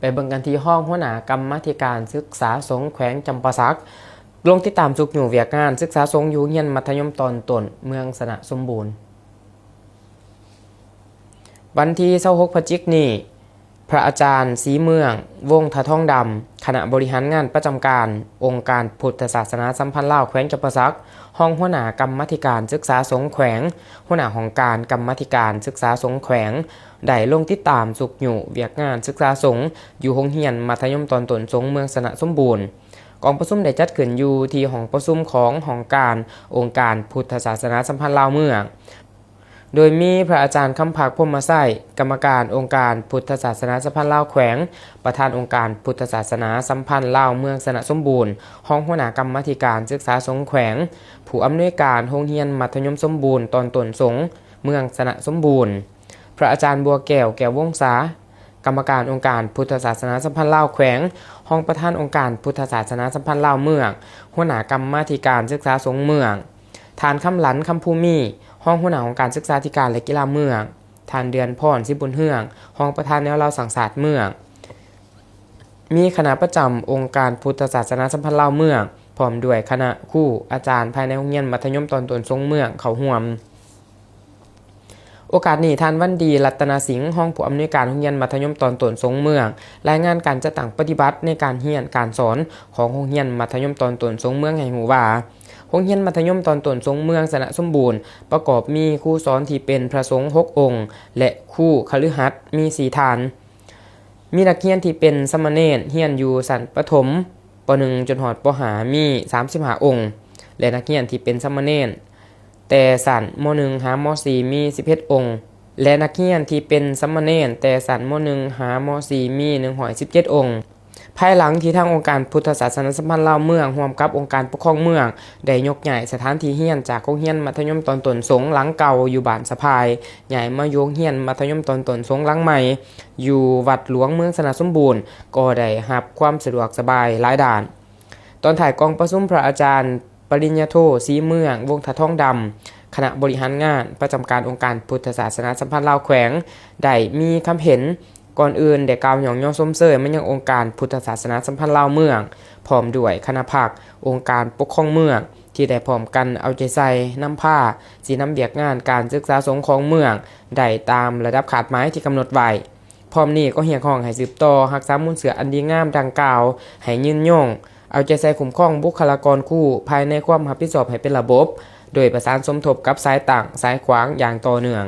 ໄປເບິ່ງກັນທີ່ຮອງຫົວໜ້າກຳມາທິການສຶກສາສົງແຂວງຈຳປາສັກ ລົງຕິດຕາມຊຸກຍູ້ວຽກງານສຶກສາສົງຢູ່ໂຮງຮຽນມັດທະຍົມຕອນຕົ້ນເມືອງຊະນະສົມບູນ. ວັນທີຊາວຫົກ ພະຈິກນີ້, ພະອາຈານ ສີເມືອງ ວົງທະທອງດຳ, ຄະນະບໍລິຫານງານປະຈຳການອົງການພຸດທະສາສະໜາສຳພັນລາວແຂວງຈຳປາສັກ, ຮອງຫົວໜ້າກຳມາທິການສຶກສາສົງແຂວງ, ຫົວໜ້າຫ້ອງການກຳມາທິການສຶກສາສົງແຂວງ ໄດ້ລົງຕິດຕາມຊຸກຍູ້ວຽກງານສຶກສາສົງຢູ່ໂຮງຮຽນມັດທະຍົມຕອນຕົ້ນສົງເມືອງຊະນະສົມບູນ. ກອງປະຊຸມໄດ້ຈັດຂຶ້ນຢູ່ທີ່ຫ້ອງປະຊຸມຂອງຫ້ອງການອົງການພຸດທະສາສະໜາສຳພັນລາວເມືອງ, ໂດຍມີພະອາຈານ ຄຳພັກ ພົມມະໄຊ, ກຳມະການອົງການພຸດທະສາສະໜາສຳພັນລາວແຂວງ, ປະທານອົງການພຸດທະສາສະໜາສຳພັນລາວເມືອງຊະນະສົມບູນ, ຮອງຫົວໜ້າກຳມາທິການສຶກສາສົງແຂວງ, ຜູ້ອຳນວຍການໂຮງຮຽນມັດທະຍົມສົມບູນຕອນຕົ້ນສົງເມືອງຊະນະສົມບູນ, ພະອາຈານ ບົວແກ້ວ ແກ້ວວົງສາ, ກຳມະການອົງການພຸດທະສາສະໜາສຳພັນລາວແຂວງ, ຮອງປະທານອົງການພຸດທະສາສະໜາສຳພັນລາວເມືອງ, ຫົວໜ້າກຳມາທິການສຶກສາສົງເມືອງ, ທ່ານ ຄຳລັນ ຄຳພູມີ, ຮອງຫົວໜ້າຫ້ອງການສຶກສາທິການ ແລະ ກິລາເມືອງ, ທ່ານ ເດືອນພອນ ສີບຸນເຮືອງ, ຮອງປະທານແນວລາວສ້າງຊາດເມືອງ, ມີຄະນະປະຈຳອົງການພຸດທະສາສະໜາສຳພັນລາວເມືອງ, ພ້ອມດ້ວຍຄະນະຄູອາຈານພາຍໃນໂຮງຮຽນມັດທະຍົມຕອນຕົ້ນສົງເມືອງເຂົ້າຮ່ວມ. ໂອກາດນີ້, ທ່ານ ວັນດີ ລັດຕະນະສິງ, ຮອງຜູ້ອຳນວຍການໂຮງຮຽນມັດທະຍົມຕອນຕົ້ນສົງເມືອງ, ລາຍງານການຈັດຕັ້ງປະຕິບັດໃນການຮຽນການສອນຂອງໂຮງຮຽນມັດທະຍົມຕອນຕົ້ນສົງເມືອງໃຫ້ຮູ້ວ່າ, ໂຮງຮຽນມັດທະຍົມຕອນຕົ້ນສົງເມືອງຊະນະສົມບູນ ປະກອບມີຄູສອນທີ່ເປັນພະສົງຫົກອົງ ແລະ ຄູຄະລືຫັດມີສີ່ທ່ານ. ມີນັກຮຽນທີ່ເປັນສາມະເນນຮຽນຢູ່ຊັ້ນປະຖົມ ປໍໜຶ່ງ ຈົນຮອດປໍຫ້າ ມີສາມສິບຫ້າອົງ ແລະ ນັກຮຽນທີ່ເປັນສາມະເນນແຕ່ຊັ້ນ ມໍໜຶ່ງ ຫາ ມໍສີ່ ມີສິບເອັດອົງ ແລະ ນັກຮຽນທີ່ເປັນສາມະເນນແຕ່ຊັ້ນ ມໍໜຶ່ງ ຫາ ມໍສີ່ ມີໜຶ່ງຮ້ອຍສິບເຈັດອົງ. ພາຍຫຼັງທີ່ທາງອົງການພຸດທະສາສະໜາສຳພັນລາວເມືອງ ຮ່ວມກັບອົງການປົກຄອງເມືອງ ໄດ້ຍົກຍ້າຍສະຖານທີ່ຮຽນຈາກໂຮງຮຽນມັດທະຍົມຕອນຕົ້ນສົງຫຼັງເກົ່າຢູ່ບ້ານສະພາຍ ຍ້າຍມາຢູ່ໂຮງຮຽນມັດທະຍົມຕອນຕົ້ນສົງຫຼັງໃໝ່ ຢູ່ວັດຫຼວງເມືອງຊະນະສົມບູນ ກໍໄດ້ຮັບຄວາມສະດວກສະບາຍຫຼາຍດ້ານ. ຕອນທ້າຍກອງປະຊຸມ, ພະອາຈານ ປະລິນຍາໂທ ສີເມືອງ ວົງທະທອງດຳ, ຄະນະບໍລິຫານງານປະຈຳການອົງການພຸດທະສາສະໜາສຳພັນລາວແຂວງ ໄດ້ມີຄຳເຫັນ ກ່ອນອື່ນໄດ້ກ່າວຍ້ອງຍໍຊົມເຊີຍມາຍັງອົງການພຸດທະສາສະໜາສຳພັນລາວເມືອງ, ພ້ອມດ້ວຍຄະນະພັກ, ອົງການປົກຄອງເມືອງ ທີ່ໄດ້ພ້ອມກັນເອົາໃຈໃສ່ນຳພາຊີ້ນຳວຽກງານການສຶກສາສົງຂອງເມືອງໄດ້ຕາມລະດັບຄາດໝາຍທີ່ກຳນົດໄວ້. ພ້ອມນີ້ກໍຮຽກຮ້ອງໃຫ້ສືບຕໍ່ຮັກສາມູນເຊື້ອອັນດີງາມດັ່ງກ່າວໃຫ້ຍືນຍົງ, ເອົາໃຈໃສ່ຄຸ້ມຄອງບຸກຄະລາກອນຄູພາຍໃນຄວາມຮັບຜິດຊອບໃຫ້ເປັນລະບົບ, ໂດຍປະສານສົມທົບກັບສາຍຕັ້ງ, ສາຍຂວາງຢ່າງຕໍ່ເນື່ອງ.